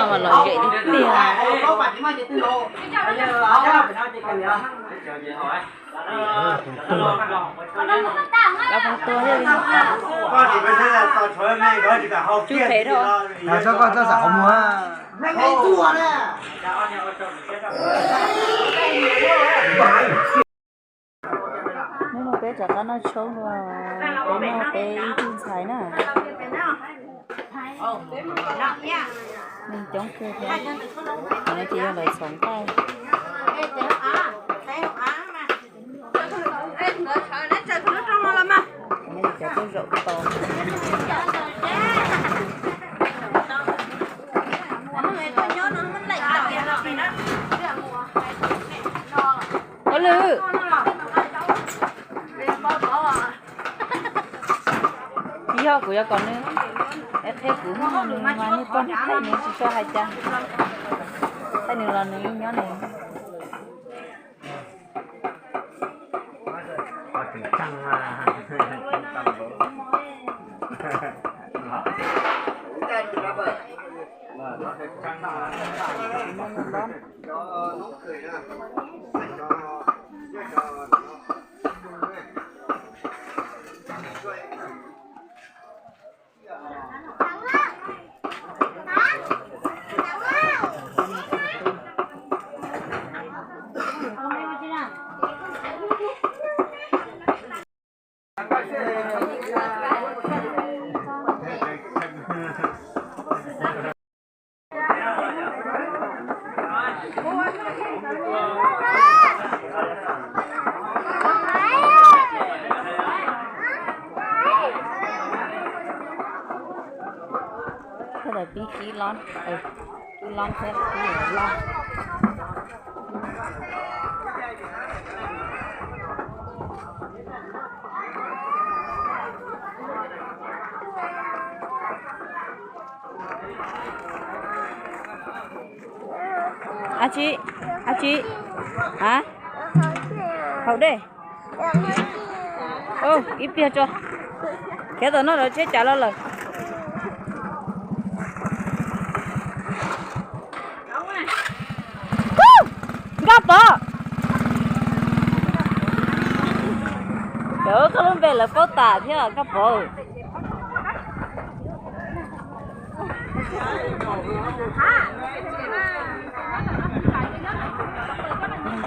Mas lom zem tiag tiag. Lawv pheej tuag thiab li. Cub phem dhau. Tso koj txoj xav qhov muag. Hnub no peb rov qab noj tshoob dua, peb noj peb ib tug ntxhais na. Neeg coob kawg thiab. Qhov no ces yog lawv txhov nqaij. Cov tuaj zaum tos. Ua lwm. Yog kuv yuav kom nws qhia kuv, nws mas niag poj niam thaij nws tsis tau hais cas, thaij nws los nws yeej nyob nws. Thiab lawv pib kib los, kib los thiab kib loj. Ab tsi, ab tsi, a, haus dej. Ib pliag tso, khiav tom no lawv tsheb cav los lawm. Nkaj Pov, cov koj lub npe lawv paub tas thiab Nkaj Pov.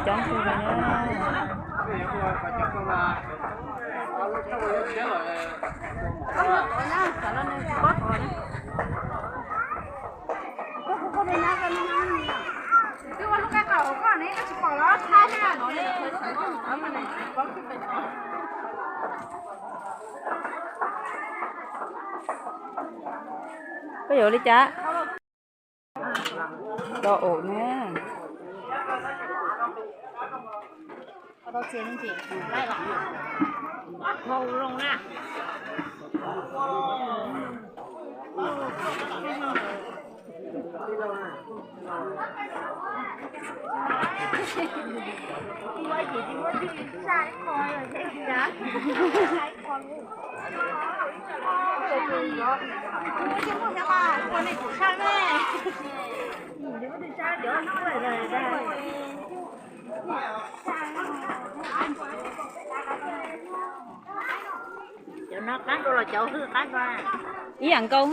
Coob kawg li. Koj yuav li cas? Rau ub na. Cov no qab dua los cov hwj qab dua? Ib yam nkaus.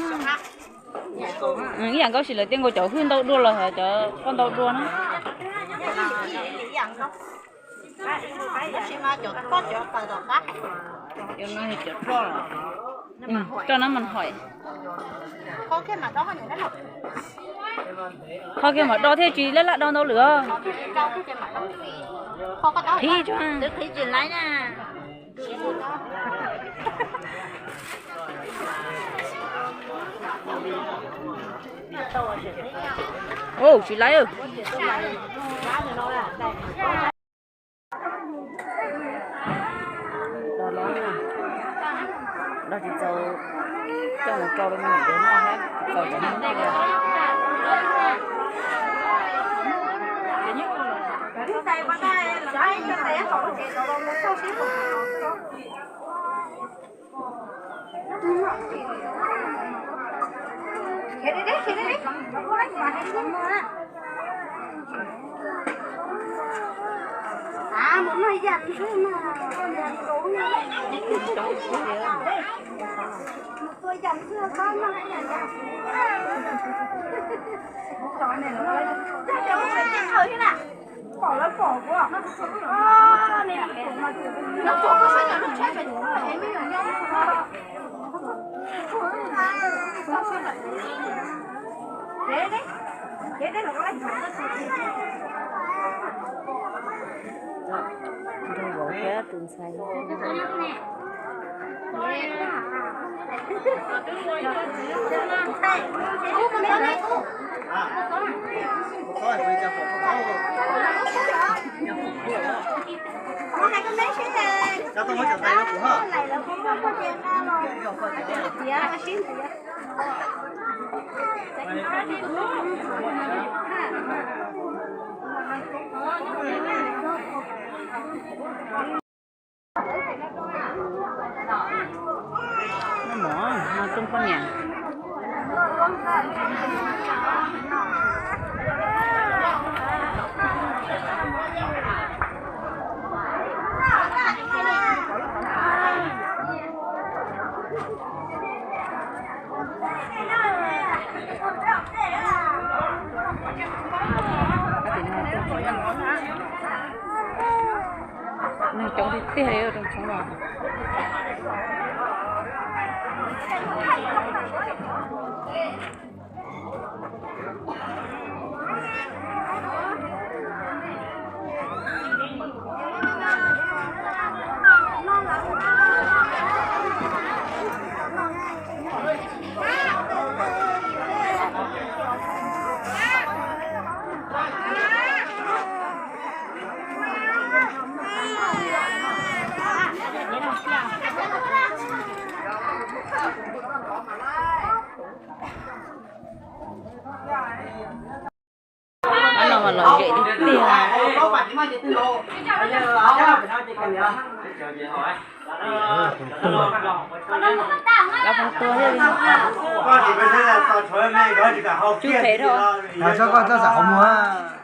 Ib yam nkaus, sis lawv tias nkaus cov hwj ntau dua los cov koj ntau dua na. Cov no cov roj, roj no mas hoi. Qhov kiag mam do thiaj tsis laj laj do ntau lwm os. Qhib tso. Ua tsis laiv. Dag tsis txaus coj mus rau rau me nyuam noj thiab txaus cov neeg noj li. Nraug vauv thiab tus ntxhais. Noj mov no rooj poj niam. Neeg coob tiag tiag li rau tshoob los. Ob no mas lom zem tiag tiag. Lawv pheej tuag thiab li. Cub phem dhau. Txhob koj txhob xav qhov muag.